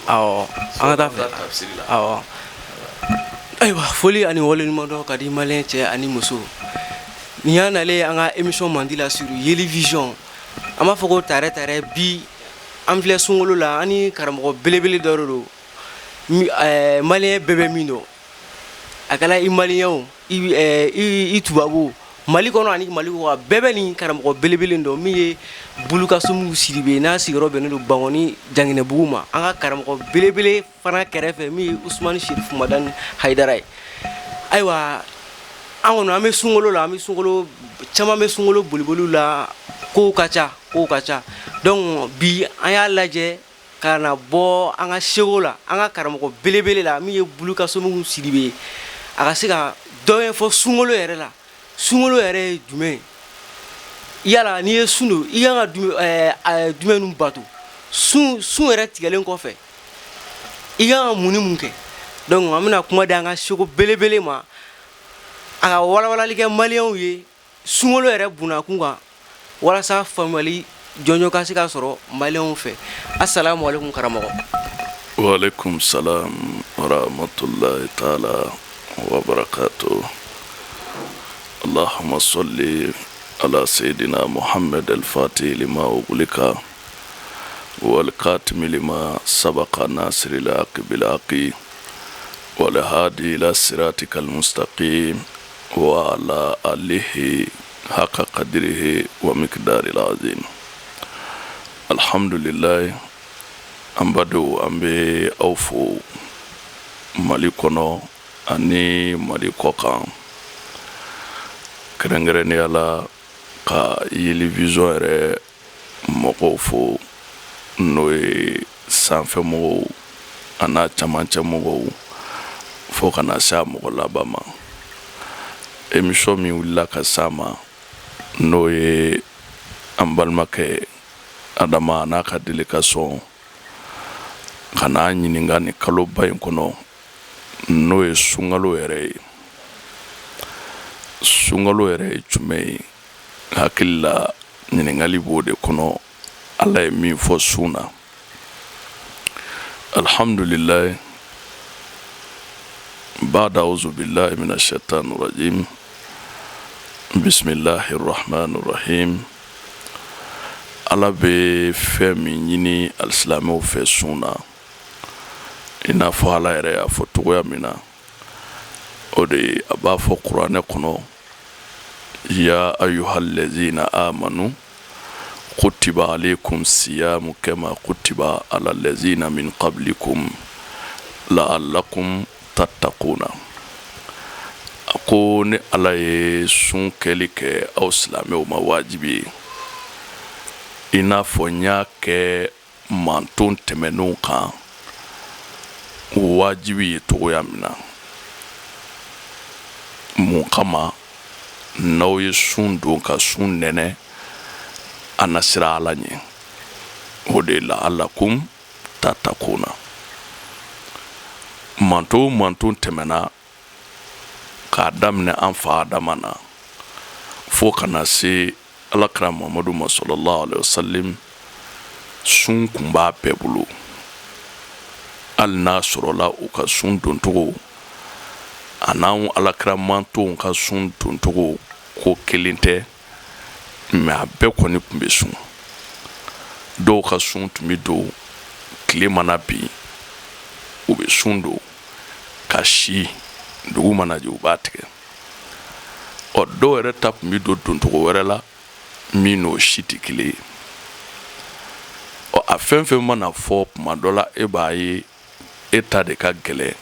Awɔ, an ka taa fɛ. Awɔ, ayiwa, foli ani waleɲumandɔn ka di maliyɛn cɛ ani muso. Nin y'an nalen an ka émission mandi la sur Yeli Vision. An b'a fɔ ko tare tare. Bi an filɛ sunkalo la, an ni karamɔgɔ belebele dɔ de don, maliyɛn bɛɛ bɛ min dɔn. A kɛra i maliyɛn o, i tubabu, Mali kɔnɔ ani Mali kɔkan, bɛɛ bɛ nin karamɔgɔ belebele dɔn, min ye Bulukasumu Sidibe n'a sigiyɔrɔ bɛnnen don Bankɔni Janginɛbugu ma. An ka karamɔgɔ belebele fana kɛrɛfɛ, min ye Usumani Serifu Madani Hayidara ye. Ayiwa, an kɔni an bɛ sunkalo la, an bɛ sunkalo, caman bɛ sunkalo boliboliw la, kow ka ca, kow ka ca. Donc bi an y'a lajɛ ka na bɔ an ka seko la, an ka karamɔgɔ belebele la, min ye Bulukasumu Sidibe ye, a ka se ka dɔ ɲɛfɔ sunkalo yɛrɛ la. Sunkalo yɛrɛ ye jumɛn ye? Yala n'i ye sun don, i kan ka jumɛn bato? Sun yɛrɛ tigɛlen kɔfɛ, i kan ka mun ni mun kɛ? Donc an bɛna kuma di an ka seko belebele ma, a ka walawalali kɛ maliyɛnw ye sunkalo yɛrɛ bunakun kan, walasa faamuyali jɔnjɔn ka se ka sɔrɔ maliyɛnw fɛ. Asalamu alaikum, karamɔgɔ. Waaleykum salam warahmatullahi taala wabarakatuh. Allahumma salli ala sayyidina Muhammad al-Fatih lima ughliqa wal khatimi lima sabaqa nasiri al-haqi bil haqi wal hadi ila siratikal mustaqim wa ala alihi haka kadirihi wa miqdaril azim. Alhamdulillah, an badenw, an bɛ aw fo Mali kɔnɔ ani Mali kɔkan, kɛrɛnkɛrɛnnenya la ka Yeli Vision yɛrɛ mɔgɔw fo, n'o ye sanfɛ mɔgɔw an'a camancɛ mɔgɔw, fo ka na se a mɔgɔ laban ma. Émission min wulila ka s'a ma, n'o ye an balimakɛ Adama n'a ka délégation ka n'a ɲininka nin kaloba in kɔnɔ, n'o ye sunkalo yɛrɛ ye. Sunkalo yɛrɛ ye jumɛn ye? Hakili la, ɲininkali b'o de kɔnɔ. Ala ye min fɔ sun na, alhamdulilayi. Ba'da auzu billahi mina shaitani rajim, bisimilahi rahmani rahim. Ala bɛ fɛn min ɲini alisilamɛw fɛ sun na, i n'a fɔ Ala yɛrɛ y'a fɔ cogoya min na, o de ye a b'a fɔ kuranɛ kɔnɔ: ya ayyuhallazina amanu kutiba alaykum siyamu kama kutiba ala lazina min qablikum la'allakum tattakuna. A ko ne Ala ye sun kɛli kɛ aw silamɛw ma wajibi ye, i n'a fɔ n y'a kɛ manton tɛmɛnenw kan wajibi ye cogoya min na. Mun kama? N'aw ye sun don ka sun nɛnɛ, a na siran Ala ɲɛ. O de la'allakum tattakuna. Manton o manton tɛmɛna k'a daminɛ an fa Adama na fo ka na se Ala kira Muhamadu ma sallallahu alaihi wasallam, sun kun b'a bɛɛ bolo, hali n'a sɔrɔla u ka sun doncogo a n'anw Ala kira mantonw ka sun doncogo ko kelen tɛ, mais a bɛɛ kɔni tun bɛ sun. Dɔw ka sun tun bɛ don tile mana bin, u bɛ sun don ka si, dugu mana jɛ, u b'a tigɛ. Ɔ, dɔw yɛrɛ ta tun bɛ don doncogo wɛrɛ la min n'o si tɛ kelen ye. Ɔ, a fɛn fɛn mana fɔ, tuma dɔ la e b'a ye e ta de ka gɛlɛn,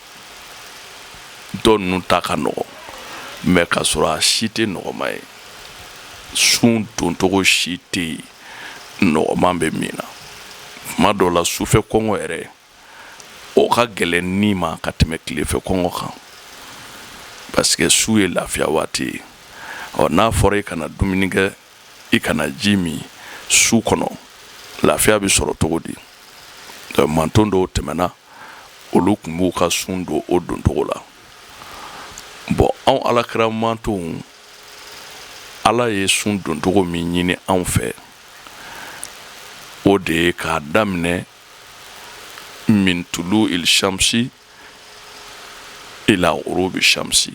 dɔ ninnu ta ka nɔgɔn, mais k'a sɔrɔ a si tɛ nɔgɔma ye. Sun doncogo si tɛ yen nɔgɔman bɛ min na. Tuma dɔ la, sufɛ kɔngɔ yɛrɛ, o ka gɛlɛn ni ma ka tɛmɛ tilefɛ kɔngɔ kan, parce que su ye lafiya waati ye. Ɔ, n'a fɔra i kana dumuni kɛ, i kana ji min su kɔnɔ, lafiya bɛ sɔrɔ cogo di? Manton dɔw tɛmɛna, olu tun b'u ka sun don o doncogo la. Bon, anw alakira mantonw, Ala ye sun doncogo min ɲini anw fɛ, o de ye k'a daminɛ min tulu il shamsi ila ghurubi shamsi,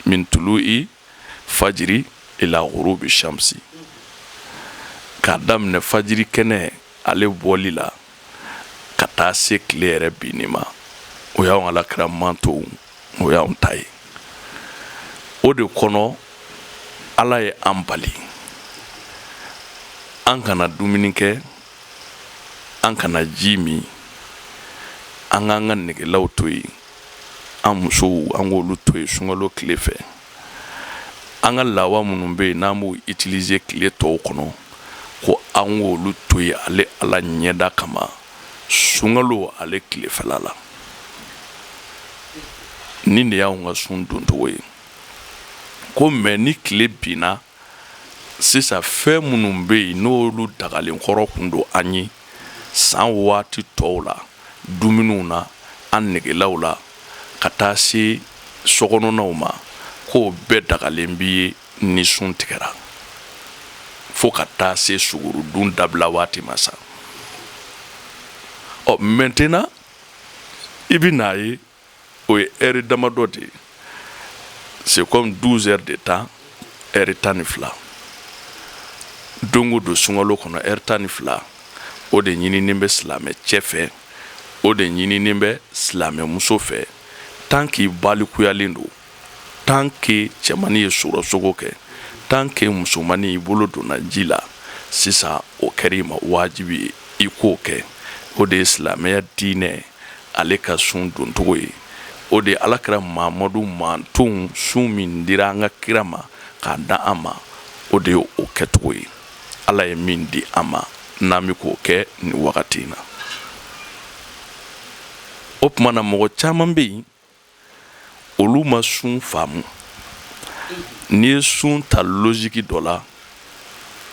min tulu i fajiri ila ghurubi shamsi, k'a daminɛ fajiri kɛnɛ ale bɔli la ka taa se tile yɛrɛ binni ma. O y'anw alakira mantonw, o y'anw ta ye. O de kɔnɔ Ala ye an bali an kana dumuni kɛ, an kana ji min, an k'an ka negelaw to yen, an musow an k'olu to yen sunkalo tile fɛ. An ka lawa minnu bɛ yen n'an b'u utiliser tile tɔw kɔnɔ, ko an k'olu to yen ale Ala ɲɛda kama sunkalo ale tilefɛla la. Nin de y'anw ka sun doncogo ye. Ko mais ni tile binna sisan, fɛn minnu bɛ yen n'olu dagalen kɔrɔ kun don an ye san waati tɔw la, dumuniw na, an negelaw la, ka taa se sokɔnɔnaw ma, k'o bɛɛ dagalen b'i ye ni sun tigɛra, fo ka taa se sugurudun dabila waati ma sa. Ɔ maintenant i bɛ n'a ye o ye heure damadɔ de ye, c'est comme 12 heures de temps, heure 12 don o don sunkalo kɔnɔ. Heure 12, o de ɲininen bɛ silamɛ cɛ fɛ, o de ɲininen bɛ silamɛ muso fɛ. Tant qu'i balikuyalen don, tant que cɛmannin ye surɔsogo kɛ, tant que musomannin i bolo donna ji la sisan, o kɛra i ma wajibi ye i k'o kɛ. O de ye silamɛya diinɛ ale ka sun doncogo ye. O de ye alakira Mamadu mantonw sun min dira an ka kira ma k'a da an ma, o de ye o kɛcogo ye. Ala ye min di an ma, n'an bɛ k'o kɛ nin wagati in na. O tuma na mɔgɔ caman bɛ yen, olu ma sun faamu. N'i ye sun ta logique dɔ la,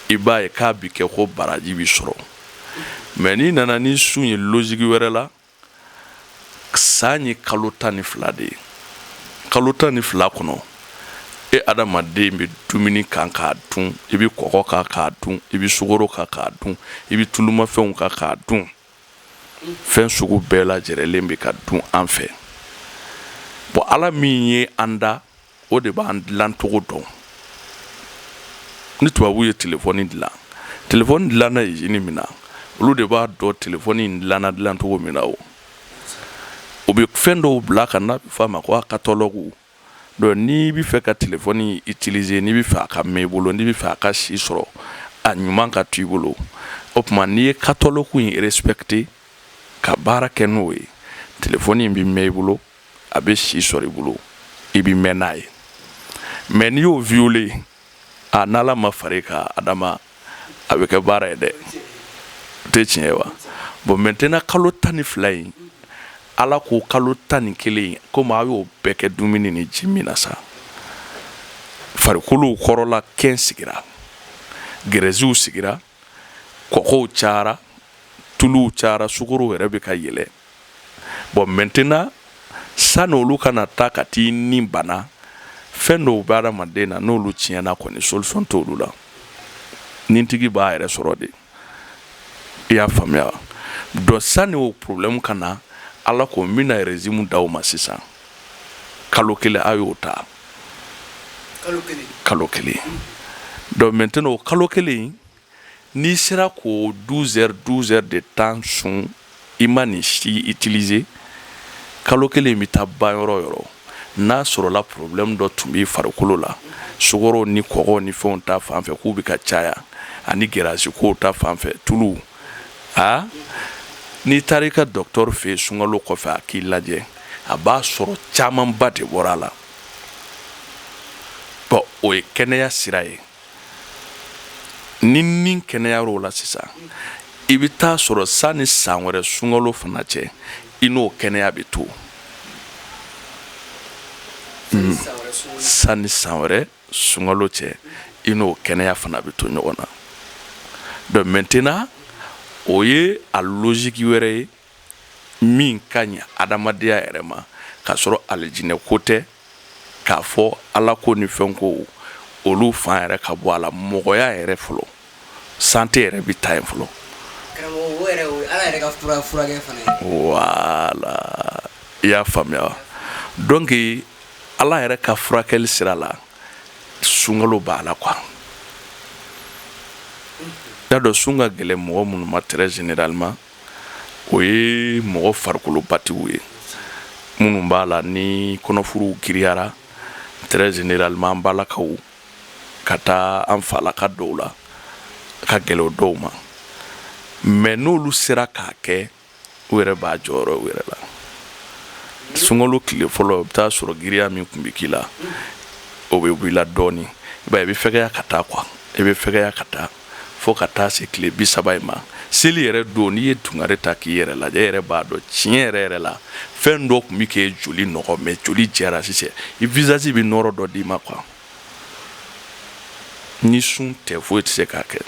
i b'a ye k'a bɛ kɛ ko baraji bɛ sɔrɔ. Mais n'i nana ni sun ye logique wɛrɛ la, san ye kalo 12 de ye. Kalo 12 kɔnɔ, e adamaden bɛ dumuni kan k'a dun, i bɛ kɔgɔ kan k'a dun, i bɛ sukaro kan k'a dun, i bɛ tulumafɛnw kan k'a dun. Fɛn sugu bɛɛ lajɛlen bɛ ka dun an fɛ. Bon, Ala min ye an da, o de b'an dilancogo dɔn. Ni tubabu ye telefɔni dilan, telefɔni dilanna usine min na, olu de b'a dɔn telefɔni in dilanna dilancogo min na. O u bɛ fɛn dɔw bila ka n'a bɛ f'a ma ko a catalogue. Donc n'i bɛ fɛ ka telefɔni utiliser, n'i bɛ fɛ a ka mɛn i bolo, n'i bɛ fɛ a ka si sɔrɔ, a ɲuman ka to i bolo, o tuma n'i ye catalogue in respecter ka baara kɛ n'o ye, telefɔni in bɛ mɛn i bolo, a bɛ si sɔrɔ i bolo, i bɛ mɛn n'a ye. Mais n'i y'o violer, a n'Ala ma fara i kan, Adama, a bɛ kɛ baara ye dɛ. O tɛ tiɲɛ ye wa? Bon, maintenant kalo 12 in, Ala ko kalo 11 in, komi aw y'o bɛɛ kɛ dumuni ni ji min na sa, farikolow kɔrɔla kɛn sigira, graissew sigira, kɔgɔw cayara, tuluw cayara, sukorow yɛrɛ bɛ ka yɛlɛ. Bon, maintenant sani olu kana taa ka t'i ni bana, fɛn dɔw bɛ adamaden na, n'olu tiɲɛna kɔni, solution t'olu la, nintigi b'a yɛrɛ sɔrɔ de. I y'a faamuya wa? Donc sani o problème ka na, Ala ko n bɛna régime d'aw ma sisan, kalo kelen, a y'o ta kalo kelen. Donc maintenant o kalo kelen, n'i sera k'o 12 heures, 12 heures de temps sun, i ma nin si utiliser, kalo kelen bɛ taa ban yɔrɔ o yɔrɔ, n'a sɔrɔla problème dɔ tun b'i farikolo la, sukaro ni kɔgɔ ni fɛnw ta fan fɛ k'u bɛ ka caya, ani graisse kow ta fan fɛ, tulu, a n'i taara i ka docteur fɛ yen sunkalo kɔfɛ, a k'i lajɛ, a b'a sɔrɔ camanba de bɔra a la. Bon, o ye kɛnɛya sira ye. Ni ni kɛnɛyar'o la sisan, i bɛ taa sɔrɔ san ni san wɛrɛ sunkalo fana cɛ, i n'o kɛnɛya bɛ to. San ni san wɛrɛ sunkalo cɛ, i n'o kɛnɛya fana bɛ to ɲɔgɔn na. Donc maintenant o ye a logique wɛrɛ ye min ka ɲi adamadenya yɛrɛ ma, k'a sɔrɔ alijinɛ ko tɛ, k'a fɔ Ala ko ni fɛn ko. olu fan yɛrɛ ka bɔ a la, mɔgɔya yɛrɛ fɔlɔ, santé yɛrɛ bɛ taa yen fɔlɔ. Voilà, i y'a faamuya wa? Donc Ala yɛrɛ ka furakɛli sira la, sunkalo b'a la quoi. I y'a dɔn, sun ka gɛlɛn mɔgɔ minnu ma, très généralement o ye mɔgɔ farikolobatigiw ye, minnu b'a la ni kɔnɔfuruw giriyara, très généralement an balakaw ka taa an falaka dɔw la, ka gɛlɛn o dɔw ma. Mais n'olu sera k'a kɛ, u yɛrɛ b'a jɔyɔrɔ u yɛrɛ la. Sunkalo tile fɔlɔ, i bɛ taa sɔrɔ giriya min tun bɛ k'i la, o bɛ bɔ i la dɔɔnin. I b'a ye, i bɛ fɛgɛya ka taa quoi, i bɛ fɛgɛya ka taa fo ka taa se tile 30 in ma. Seli yɛrɛ don, n'i ye tungare ta k'i yɛrɛ lajɛ, e yɛrɛ b'a dɔn tiɲɛ yɛrɛ yɛrɛ la, fɛn dɔ tun bɛ k'e joli nɔgɔ, mais joli jɛra sisan, i visage bɛ nɔrɔ dɔ d'i ma quoi. Ni sun tɛ, foyi tɛ se k'a kɛ.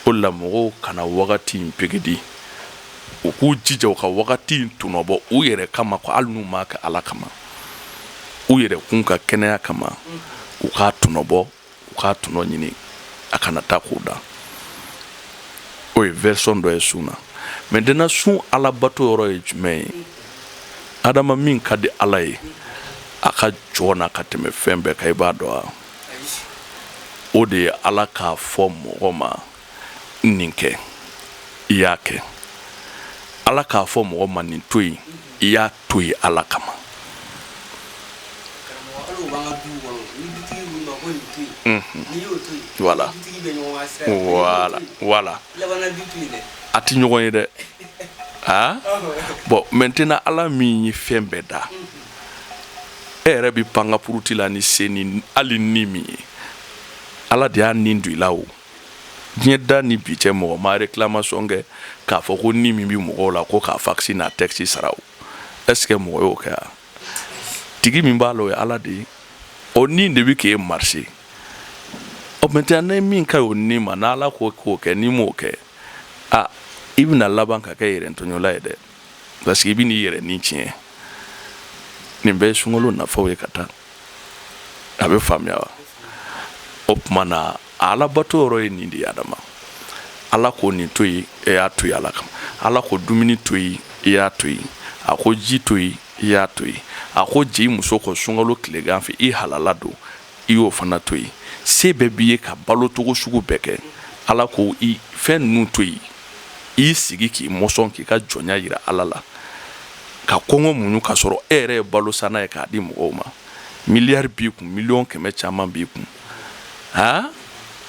O la, mɔgɔw kana wagati in pegedi, u k'u jija u ka wagati in tɔnɔbɔ u yɛrɛ kama quoi. Hali n'u m'a kɛ Ala kama, u yɛrɛ kun ka kɛnɛya kama, u k'a tɔnɔbɔ, u k'a tɔnɔ ɲini, a kana taa k'u da. O ye version dɔ ye sun na. Maintenant, sun alabato yɔrɔ ye jumɛn ye? Adama, min ka di Ala ye a ka jɔn na ka tɛmɛ fɛn bɛɛ kan, i b'a dɔn wa? O de ye Ala k'a fɔ mɔgɔ ma nin kɛ, i y'a kɛ. Ala k'a fɔ mɔgɔ ma nin to yen, i y'a to yen Ala kama. Voilà, voilà, a tɛ ɲɔgɔn ye dɛ. Ah bon, maintenant, Ala min ye fɛn bɛɛ da, e yɛrɛ bɛ pan ka puruti la ni se ni hali ni min ye, Ala de y'a nin don i la. O diɲɛ da ni bi cɛ, mɔgɔ ma réclamation kɛ k'a fɔ ko ni min bɛ mɔgɔw la, ko k'a facture n'a taxe sara. O, est ce que mɔgɔ y'o kɛ? Wa tigi min b'a la, o ye Ala de ye. O ni de bɛ k'e marcher. Ɔ, maintenant, ni min ka ɲi o ni ma, n'Ala ko k'o kɛ, n'i m'o kɛ, a i bɛna laban ka kɛ yɛrɛtɔɲɔla ye dɛ, parce que i bɛ n'i yɛrɛ ni tiɲɛ. Nin bɛɛ ye sunkalo nafaw ye ka taa. A bɛ faamuya wa? O tuma na, alabato yɔrɔ ye nin de ye. Adama, Ala ko nin to yen, e y'a to yen Ala kama. Ala ko dumuni to yen, i y'a to yen. A ko ji to yen, i y'a to yen. A ko jɛ i muso kɔ sunkalo tilegan fɛ, i halala don, i y'o fana to yen. Se bɛɛ b'i ye ka balo cogo sugu bɛɛ kɛ, Ala ko i fɛn ninnu to yen, i sigi k'i mɔsɔn, k'i ka jɔnya yira Ala la, ka kɔngɔ muɲu, ka sɔrɔ e yɛrɛ ye balo sanna ye k'a di mɔgɔw ma. Miliyari b'i kun, miliyɔn 100 caman b'i kun, ha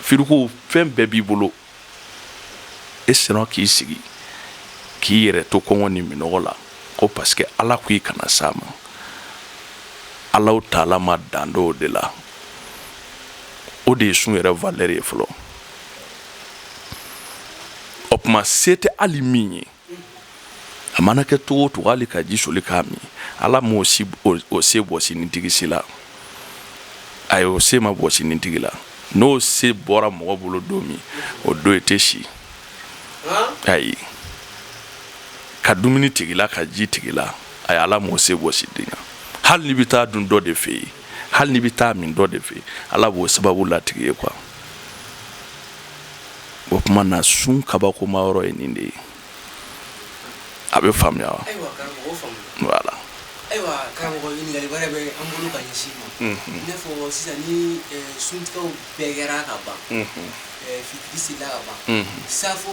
frigo, fɛn bɛɛ b'i bolo, e sera k'i sigi k'i yɛrɛ to kɔngɔ ni minɔgɔ la, ko parce que Ala ko i kana s'a ma. Alahu taala ma dan dɔw de la. O de ye sun yɛrɛ valeur ye fɔlɔ. O tuma, se tɛ hali min ye, a mana kɛ cogo o cogo, hali ka ji soli k'a min, Ala m'o si o se bɔsi nin tigi si la. Ayi, o se ma bɔsi nin tigi la. N'o se bɔra mɔgɔ bolo don min, o don i tɛ si. Ayi, ka dumuni tigila, ka ji tigila, ayi, Ala m'o se bɔsi den na. Hali n'i bɛ taa dun dɔ de fɛ yen, hali n'i bɛ taa min dɔ de fɛ yen, Ala b'o sababu latigɛ ye quoi. O tuma na, sun kabakoma yɔrɔ ye nin de ye. A bɛ faamuya wa? Ayiwa karamɔgɔ, o faamuna. Voilà. Ayiwa karamɔgɔ, ɲininkali wɛrɛ bɛ an bolo ka ɲɛsin i ma. I n'a fɔ sisan ni suntigɛw bɛɛ kɛra ka ban, fitiri selila ka ban, safo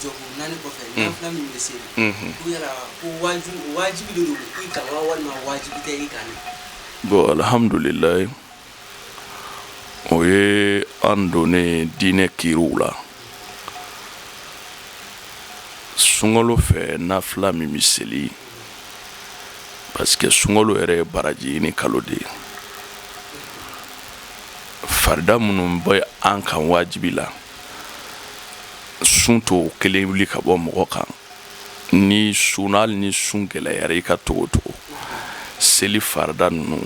jɔko naani kɔfɛ, nafila min bɛ seli, ko yala ko wajibi de don i kan wa, walima wajibi tɛ i kan ne? Bon, alhamdulilayi, o ye an donnen diinɛ kiiriw la. Sunkalo fɛ, nafila min bɛ seli, parce que sunkalo yɛrɛ ye baraji ɲini kalo de ye. Farida minnu bɛ an kan wajibi la, sun t'o kelen wuli ka bɔ mɔgɔ kan. Ni sun, hali ni sun gɛlɛyara i ka cogo o cogo, seli farida ninnu,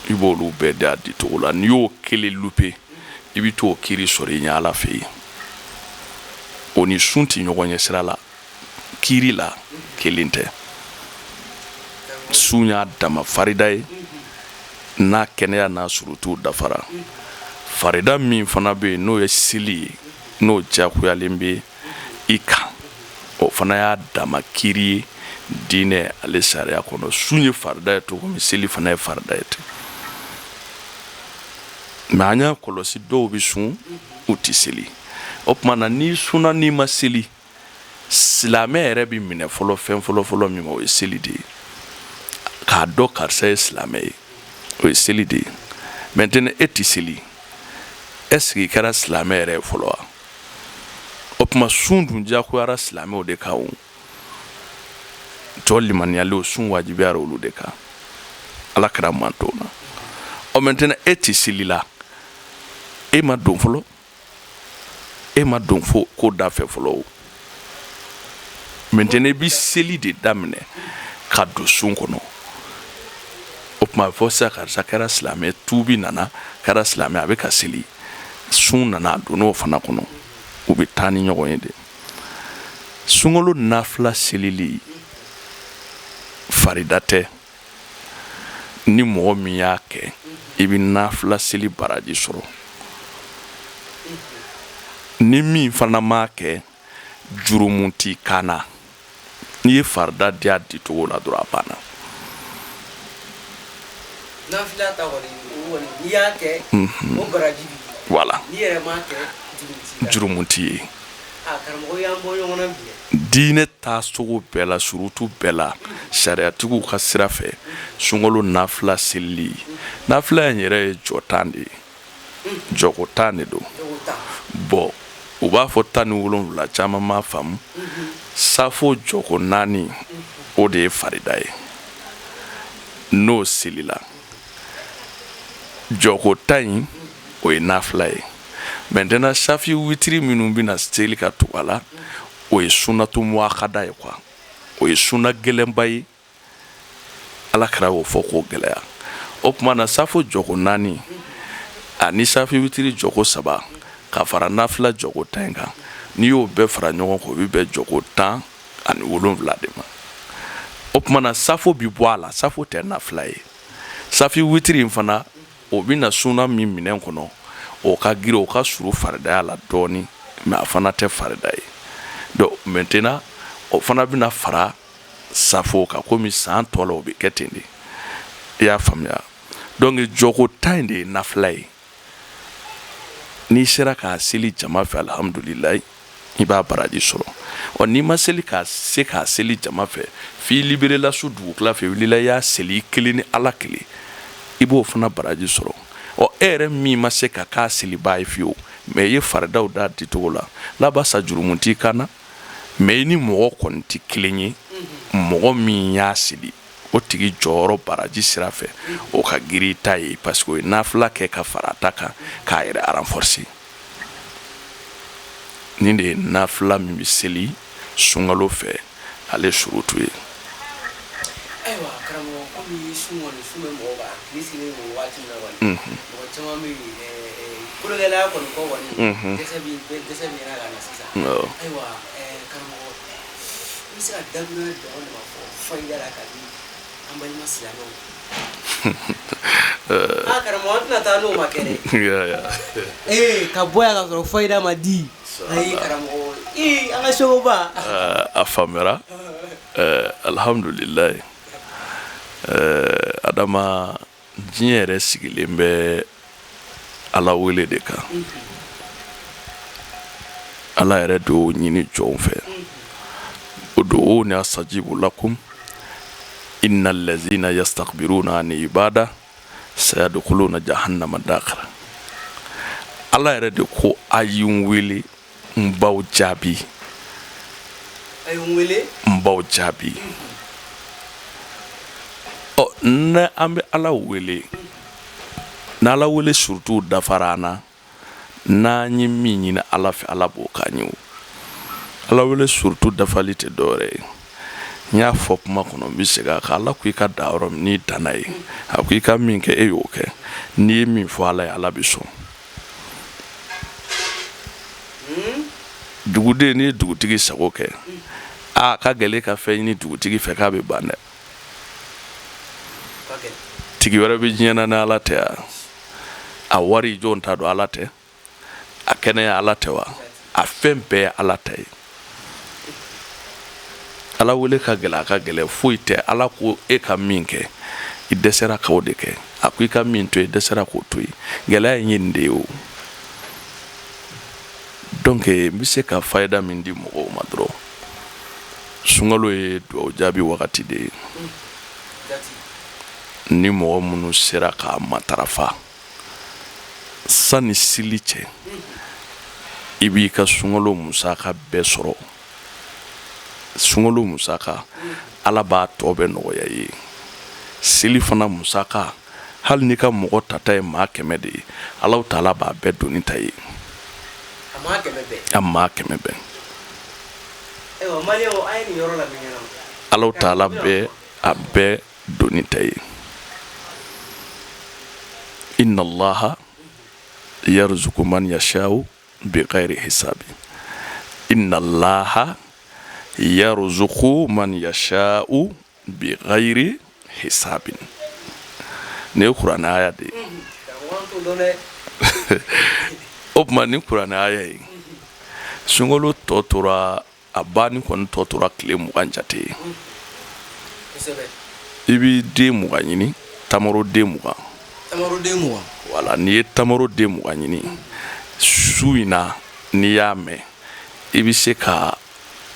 i b'olu bɛɛ di a dicogo la. N'i y'o kelen louper, i bɛ t'o kiiri sɔrɔ i ɲɛ Ala fɛ yen. O ni sun tɛ ɲɔgɔn ɲɛ sira la, kiiri la kelen tɛ. Sun y'a dama farida ye. N'a kɛnɛya n'a surutu dafara, farida min fana bɛ yen n'o ye seli ye, n'o diyagoyalen bɛ i kan, o fana y'a dama kiri ye diinɛ ale sariya kɔnɔ. Sun ye farida ye cogo min, seli fana ye farida ye ten. Mais an y'a kɔlɔsi, dɔw bɛ sun, u tɛ seli. O tuma na, n'i sunna, n'i ma seli, silamɛ yɛrɛ bɛ minɛ fɔlɔ fɛn fɔlɔfɔlɔ min ma, o ye seli de ye. K'a dɔn karisa ye silamɛ ye, o ye seli de ye. Maintenant e tɛ seli, est-ce que i kɛra silamɛ yɛrɛ ye fɔlɔ wa? O tuma sun dun diyagoyara silamɛw de kan. O jɔ limaniyalen, o sun wajibiyara olu de kan, Ala kira manton na. Ɔ, maintenant e tɛ seli la, e ma don fɔlɔ, e ma don fo ko da fɛ fɔlɔ. O maintenant i bɛ seli de daminɛ ka don sun kɔnɔ. O tuma a bɛ fɔ sisan karisa kɛra silamɛ, tuubi nana, kɛra silamɛ, a bɛ ka seli, sun nana, a donn'o fana kɔnɔ. U bɛ taa ni ɲɔgɔn ye de. Sunkalo nafila selili farida tɛ. Ni mɔgɔ min y'a kɛ, i bɛ nafila seli baraji sɔrɔ. Ni min fana m'a kɛ, jurumu t'i kan na. N'i ye farida di a dicogo la dɔrɔn, a banna. Nafila ta kɔni, o kɔni, n'i y'a kɛ, o baraji b'i ye. Voilà. N'i yɛrɛ m'a kɛ, jurumu t'i kan. Jurumu t'i ye. A karamɔgɔ, y'an bɔ ɲɔgɔn na bi dɛ. Diinɛ taacogo bɛɛ la, surutu bɛɛ la, sariyatigiw ka sira fɛ, sunkalo nafila selili, nafila in yɛrɛ ye jɔ 10 de ye, jɔko 10 de don. Jɔko 10. Bon, u b'a fɔ 17, caman m'a faamu. Safo jɔko 4, o de ye farida ye. N'o selila, jɔko 10 in, o ye nafila ye. Maintenant safi witiri minnu bɛna seli ka tugu a la, o ye sunatu muakada ye quoi, o ye suna gɛlɛnba ye. Ala kira y'o fɔ k'o gɛlɛya. O tuma na, safo jɔko 4 ani safi witiri jɔko 3 ka fara nafila jɔko 10 in kan, n'i y'o bɛɛ fara ɲɔgɔn kan, o bɛ bɛn jɔko 17 de ma. O tuma na, safo bɛ bɔ a la, safo tɛ nafila ye. Safi witiri in fana, o bɛna suna min minɛn kɔnɔ, o ka girin, o ka surun faridaya la dɔɔnin, mais a fana tɛ farida ye. Donc maintenant o fana bɛna fara safo kan, komi san tɔ la o bɛ kɛ ten de. I y'a faamuya? Donc jɔko 10 in de ye nafila ye. N'i sera k'a seli jama fɛ, alhamdulilayi, i b'a baraji sɔrɔ. Ɔ, n'i ma seli ka se k'a seli jama fɛ, f'i liberela su dugutila fɛ, wulila i y'a seli i kelen ni Ala kelen, i b'o fana baraji sɔrɔ. Ɔ, e yɛrɛ min ma se ka k'a selibaa ye fiyewu, mais i ye faridaw d'a dicogo la, labasa, jurumu t'i kan na, mais i ni mɔgɔ kɔni tɛ kelen ye. Mɔgɔ min y'a seli, o tigi jɔyɔrɔ baraji sira fɛ, o ka girin i ta ye, parce que o ye nafila kɛ ka fara a ta kan k'a yɛrɛ renforcer. Nin de ye nafila min bɛ seli sunkalo fɛ, ale surutu ye. Ayiwa karamɔgɔ, komi sun kɔni, sun bɛ mɔgɔ kan, tile sigilen don waati min na kɔni, mɔgɔ caman bɛ yen, kologɛlɛya kɔni kɔ kɔni, dɛsɛ bɛ ɲɛna ka na sisan. Ayiwa karamɔgɔ, i bɛ se ka dakuruɲɛ dama dama fɔ fayida la ka di an balima silamɛw? Aa karamɔgɔ, an tɛna taa n'o ma kɛ dɛ. Ee, ka bɔ yan ka sɔrɔ fayida ma di, ayi karamɔgɔ, ee, an ka sogoba. A faamuyara, alhamdulilayi. Adama, diɲɛ yɛrɛ sigilen bɛ Ala wele de kan. Ala yɛrɛ de y'o ɲini jɔnw fɛ: uduuni astajibu lakum inna allazina yastakbiruna an ibada sayadkhuluna jahannama dakhira. Ala yɛrɛ de ko: a ye n wele, n b'aw jaabi. A ye n wele, n b'aw jaabi. Ɔ, ne an bɛ Ala wele, n'Ala wele surutu dafara an na, n'an ye min ɲini Ala fɛ, Ala b'o k'an ye. O Ala wele surutu dafali tɛ dɔwɛrɛ ye, n y'a fɔ kuma kɔnɔ, n bɛ segin a kan. Ala ko i ka dan yɔrɔ min, n'i danna ye, a ko i ka min kɛ, e y'o kɛ. N'i ye min fɔ Ala ye, Ala bɛ sɔn. Duguden, n'i ye dugutigi sago kɛ, a ka gɛlɛn ka fɛn ɲini dugutigi fɛ k'a bɛ ban dɛ. Tigi wɛrɛ bɛ diɲɛ na ni Ala tɛ wa? A wari jɔn ta don? Ala tɛ? A kɛnɛya, Ala tɛ wa? A fɛn bɛɛ ye Ala ta ye. Ala wele ka gɛlɛn, a ka gɛlɛn foyi tɛ. Ala ko e ka min kɛ, i dɛsɛra k'o de kɛ. A ko i ka min to, i dɛsɛra k'o to yen. Gɛlɛya in ye nin de ye o. Donc n bɛ se ka fayida min di mɔgɔw ma dɔrɔn, sunkalo ye dugawu jaabi wagati de ye. Ni mɔgɔ minnu sera k'a matarafa sanni seli cɛ, i b'i ka sunkalo musaka bɛɛ sɔrɔ. Sunkalo musaka, Ala b'a tɔ bɛɛ nɔgɔya i ye. Seli fana musaka, hali n'i ka mɔgɔ tata ye maa 100 de ye, Alahu taala b'a bɛɛ doni ta i ye. A maa 100 bɛɛ, Alahu taala bɛ a bɛɛ doni ta i ye. Inna allaha yarzuku man yashau bighairi hisabi. Inna allaha yarzuku man yashau bighairi hisabin. Nin ye kuranɛ aya de ye. O tuma ni kuranɛ aya ye, sunkalo tɔ tora a banni kɔni tɔ tora tile 20 jate ye. I b'i den 20 ɲini, tamaro den 20. Wala n'i ye tamaro den 20 ɲini su in na, n'i y'a mɛn, i bɛ se ka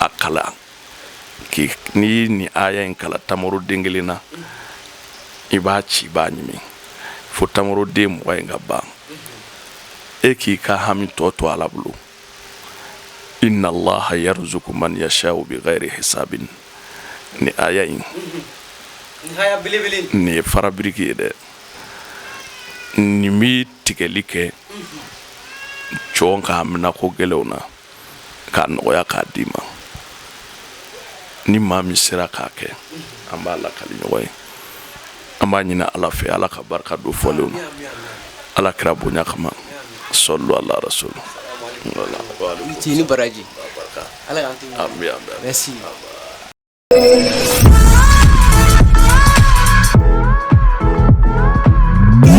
a kalan. N'i ye nin aya in kalan tamaro den kelen na, i b'a ci, i b'a ɲimi fo tamaro den 20 in ka ban. E k'i ka hami tɔ to Ala bolo. Inna allaha yarzuku man yashau bighairi hisabin. Ni aya in, nin ye farabiriki ye dɛ. Nin bɛ tigɛli kɛ jɔn ka haminako gɛlɛnw na k'a nɔgɔya k'a d'i ma. Ni maa min sera k'a kɛ, an b'a lakali ɲɔgɔn ye. An b'a ɲini Ala fɛ, Ala ka barika don fɔlenw na, Ala kira bonya kama. Sɔlu ala rasul. Ni baraji. Ala. Merci.